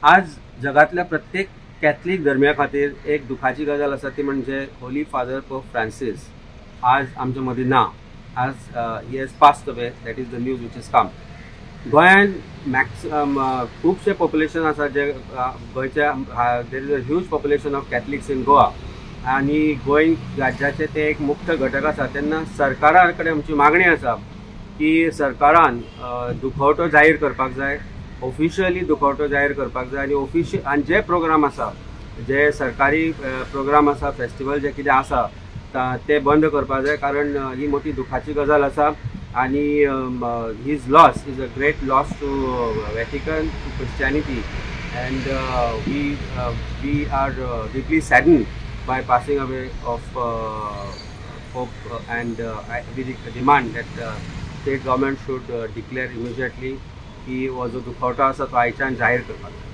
आज जगातल्या प्रत्येक कॅथलीक धर्मिया खातीर एक दुखाची गजाल आसा, ती म्हणजे होली फादर पोप फ्रांसीस आज आमच्या मदीं ना. आज he has passed away, that is the news which is come. गोंयान मॅक्स खुबशे पॉप्युलेशन आसा जे गोंयच्या, there is a huge population of Catholics in Goa आनी गोंय राज्याचे ते एक मुख्य घटक आसा. तेन्ना सरकारा कडेन आमची मागणी आसा की सरकारान दुखवटो जाहीर करपाक जाय, ऑफिशियली दुखवटो जाहीर करपाक जाय आनी ऑफिशियल आनी जे प्रोग्राम आसा, जे सरकारी प्रोग्राम आसा, फेस्टिवल जे कितें आसा ते बंद करपाक जाय, कारण ही मोठी दुखाची गजाल आसा आनी his loss is a great loss to Vatican, to Christianity, and we are deeply saddened by passing away of Pope, and we demand that state government should declare immediately की हो जो दुखवटो आसा तो आयच्यान जाहीर करपाक जाय.